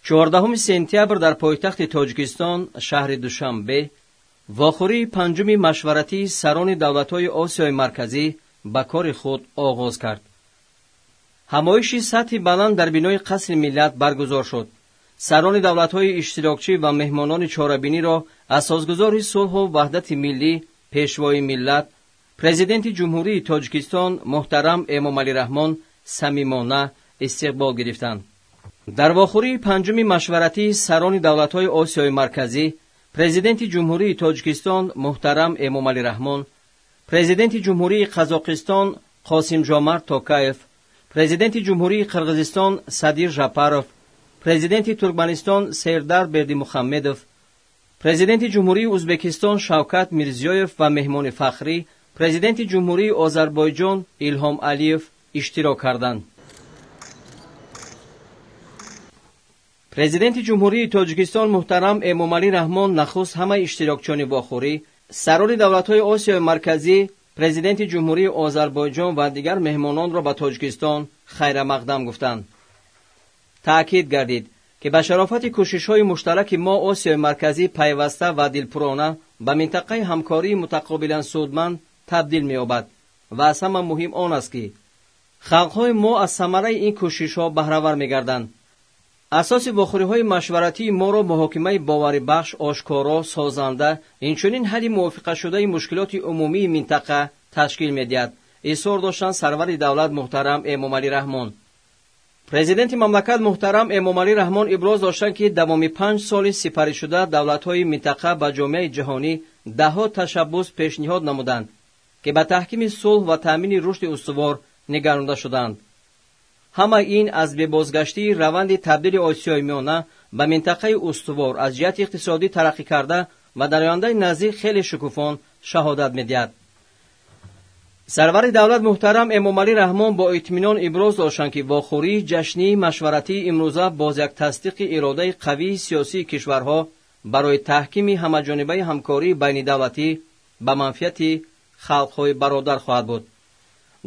14 сентябр дар пойтахти Тоҷикистон, шаҳри Душанбе, вохӯрии панҷуми машваратии сарони давлатҳои Осиёи Марказӣ ба кори худ оғоз кард. Ҳамоиши сатҳи баланд дар бинои Қасри Миллат баргузор шуд. Сарони давлатҳои иштирокчӣ ва меҳмонони чорабиниро асосгузори сулҳу ваҳдати миллӣ, пешвои миллат, президенти Ҷумҳурии Тоҷикистон муҳтарам Эмомалӣ Раҳмон самимона истиқбол гирифтанд. Дар вохӯрии панҷуми машваратии сарони давлатҳои Осиёи Марказӣ президенти Ҷумҳурии Тоҷикистон муҳтарам Эмомалӣ Раҳмон, президенти Ҷумҳурии Қазоқистон Қосимжомарт Токаев, президенти Ҷумҳурии Қирғизистон Садир Жапаров, президенти Туркманистон Сердар Бердимухаммедов, президенти Ҷумҳурии Ӯзбекистон Шавкат Мирзиёев ва меҳмони фахрӣ, президенти Ҷумҳурии Озарбойҷон Илҳом Алиев иштирок карданд. Президенти Ҷумҳурии Тоҷикистон муҳтарам Эмомалӣ Раҳмон нахуст ҳамаи иштирокчиёни вохӯрӣ, сарони давлатҳои Осиёи Марказӣ, президенти Ҷумҳурии Озарбойҷон ва дигар меҳмононро ба Тоҷикистон хайрамақдам гуфтанд. Таъкид гардид, ки ба шарофати кӯшишҳои муштараки мо Осиёи Марказӣ пайваста ва дилпурона ба минтақаи ҳамкории мутақобилан судманд табдил меёбад ва аз ҳама муҳим он аст, ки халқҳои мо аз самараи ин кӯшишҳо баҳравар мегарданд. Асоси вохӯриҳои машваратии моро муҳокимаи боварибахш, ошкоро, созанда, инчунин ҳалли мувофиқашудаи мушкилоти умумии минтақа ташкил медиҳад, изҳор доштанд сарвари давлат муҳтарам Эмомалӣ Раҳмон. Президенти мамлакат муҳтарам Эмомалӣ Раҳмон иброз доштанд, ки давоми 5 соли сипаришуда давлатҳои минтақа ба ҷомеаи ҷаҳонӣ даҳҳо ташаббус пешниҳод намуданд, ки ба таҳкими сулҳ ва таъмини рушди устувор нигаронда шуданд. Ҳама ин аз бебозгаштии раванди табдили Осиёи Миёна ба минтақаи устувор аз ҷиҳати иқтисодӣ тараққӣ карда ва дар ояндаи наздик хеле шукуфон шаҳодат медиҳад. Сарвари давлат муҳтарам Эмомалӣ Раҳмон бо итминон иброз доштанд, ки вохӯрии ҷашнии машваратии имрӯза боз як тасдиқи иродаи қавии сиёсии кишварҳо барои таҳкими ҳамаҷонибаи ҳамкории байнидавлатӣ ба манфиати халқҳои бародар хоҳад буд.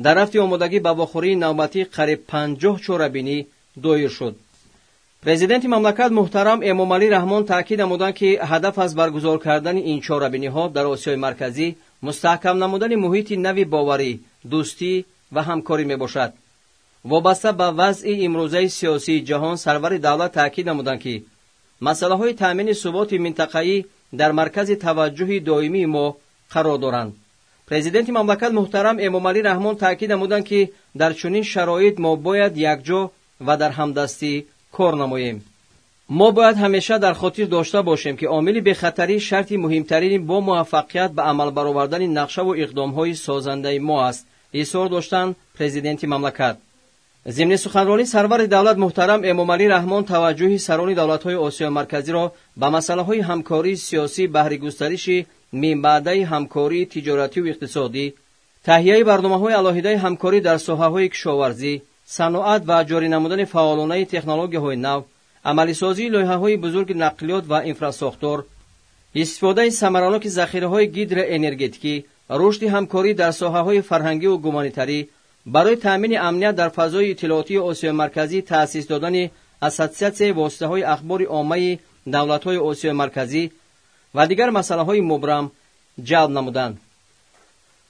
Дар рафти омодагӣ ба вохӯрии навбатӣ қариб 50 чорабинӣ доир шуд. Президенти мамлакат муҳтарам Эмомалӣ Раҳмон таъкид намуданд, ки ҳадаф аз баргузор кардани ин чорабиниҳо дар Осиёи Марказӣ мустаҳкам намудани муҳити нави боварӣ, дӯстӣ ва ҳамкорӣ мебошад. Вобаста ба вазъи имрӯзаи сиёсии ҷаҳон сарвари давлат таъкид намуданд, ки масъалаҳои таъмини суботи минтақаӣ дар маркази таваҷҷӯҳи доимии мо қарор доранд. Президенти мамлакат муҳтарам Эмомалӣ Раҳмон таъкид намуданд, ки дар чунин шароит мо бояд якҷо ва дар ҳамдастӣ кор намоем. Мо бояд ҳамеша дар хотир дошта бошем, ки омили бехатарӣ шарти муҳимтарини бо муваффақият ба амал баровардани нақшаву иқдомҳои созандаи мо аст, изҳор доштанд президенти мамлакат. Зимни суханронӣ сарвари давлат муҳтарам Эмомалӣ Раҳмон таваҷҷӯҳи сарони давлатҳои Осиёи Марказиро ба масъалаҳои ҳамкории сиёсӣ баҳри густариши минбаъдаи ҳамкории тиҷоративу иқтисодӣ, таҳияи барномаҳои алоҳидаи ҳамкорӣ дар соҳаҳои кишоварзӣ, саноат ва ҷорӣ намудани фаъолонаи технологияҳои нав, амалисозии лоиҳаҳои бузурги нақлиёт ва инфрасохтор, истифодаи самараноки захираҳои гидроэнергетикӣ, рушди ҳамкорӣ дар соҳаҳои фарҳангиву гуманитарӣ, барои таъмини амният дар фазои иттилоотии Осиёи Марказӣ таъсис додани ассотсиатсияи воситаҳои ахбори оммаи давлатҳои Осиёи Марказӣ ва дигар масъалаҳои мубрам ҷалб намуданд.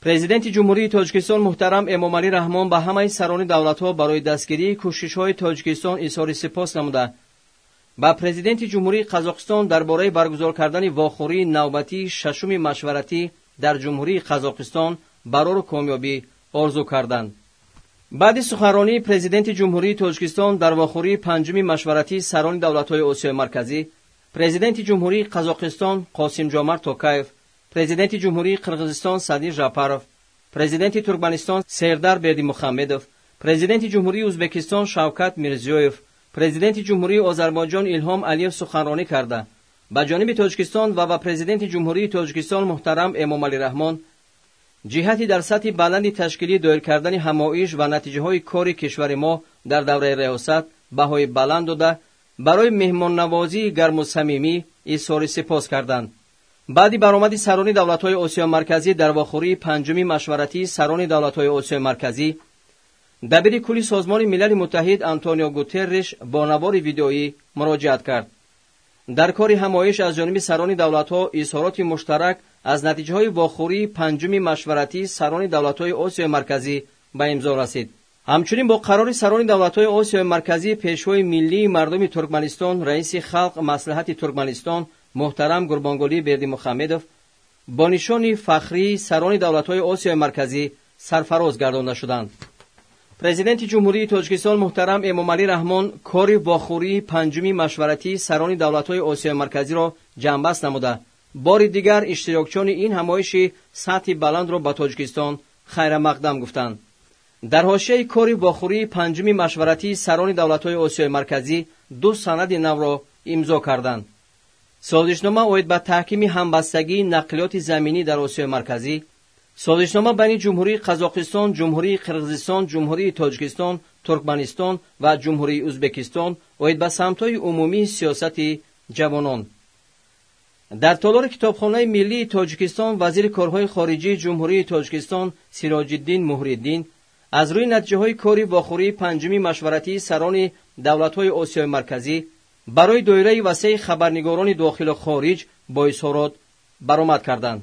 Президенти Ҷумҳурии Тоҷикистон муҳтарам Эмомалӣ Раҳмон ба ҳамаи сарони давлатҳо барои дастгирии кӯшишҳои Тоҷикистон изҳори сипос намуда, ба президенти Ҷумҳурии Қазоқистон дар бораи баргузор кардани вохӯрии навбатии шашуми машваратӣ дар Ҷумҳурии Қазоқистон барору комёбӣ орзу карданд. Баъди суханронии президенти Ҷумҳурии Тоҷикистон дар вохӯрии панҷуми машваратии сарони давлатҳои Осиёи Марказӣ, президенти Ҷумҳурии Қазоқистон Қосимжомарт Токаев, президенти Ҷумҳурии Қирғизистон Садир Жапаров, президенти Туркманистон Сердар Бердимухаммедов, президенти Ҷумҳурии Ӯзбекистон Шавкат Мирзиёев, президенти Ҷумҳурии Озарбойҷон Илҳом Алиев суханронӣ карда, ба ҷониби Тоҷикистон ва ба президенти Ҷумҳурии Тоҷикистон муҳтарам Эмомалӣ Раҳмон ҷиҳати дар сатҳи баланди ташкилӣ доир кардани ҳамоиш ва натиҷаҳои кори кишвари мо дар давраи риёсат баҳои баланд дода, барои меҳмоннавозии гарму самимӣ изҳори сипос карданд. Баъди баромади сарони давлатҳои Осиёи Марказӣ дар вохӯрии панҷуми машваратии сарони давлатҳои Осиёи Марказӣ, Дабири кулли Созмони Милали Муттаҳид Антонио Гутерриш бо навори видеоӣ муроҷиат кард. Дар кори ҳамоиш аз ҷониби сарони давлатҳо изҳороти муштарак аз натиҷаҳои вохӯрии панҷуми машваратии сарони давлатҳои Осиёи Марказӣ ба имзо расид. Ҳамчунин бо қарори сарони давлатҳои Осиёи Марказӣ пешвои миллии мардуми Туркманистон, раиси Халқ Маслиҳати Туркманистон муҳтарам Гурбонгулӣ Бердимухамедов бо нишони фахрии сарони давлатҳои Осиёи Марказӣ сарфароз гардонда шуданд. Президенти Ҷумҳурии Тоҷикистон муҳтарам Эмомалӣ Раҳмон кори вохӯрии панҷуми машваратии сарони давлатҳои Осиёи Марказиро ҷамъбаст намуда, бори дигар иштирокчиёни ин ҳамоиши сатҳи баландро ба Тоҷикистон хайрамақдам гуфтанд. Дар ҳошияи кори вохӯрии панҷуми машваратии сарони давлатҳои Осиёи Марказӣ ду санади навро имзо карданд. Созишнома оид ба таҳкими ҳамбастагии нақлиёти заминӣ дар Осиёи Марказӣ, созишнома байни Ҷумҳурии Қазоқистон, Ҷумҳурии Қирғизистон, Ҷумҳурии Тоҷикистон, Туркманистон ва Ҷумҳурии Ӯзбекистон оид ба самтҳои умумии сиёсати ҷавонон. Дар толори Китобхонаи миллии Тоҷикистон вазири корҳои хориҷии Ҷумҳурии Тоҷикистон Сироҷиддин Муҳриддин аз рӯи натиҷаҳои кори вохӯрии панҷуми машваратии сарони давлатҳои Осиёи Марказӣ барои доираи васеи хабарнигорони дохилу хориҷ бо изҳорот баромад карданд.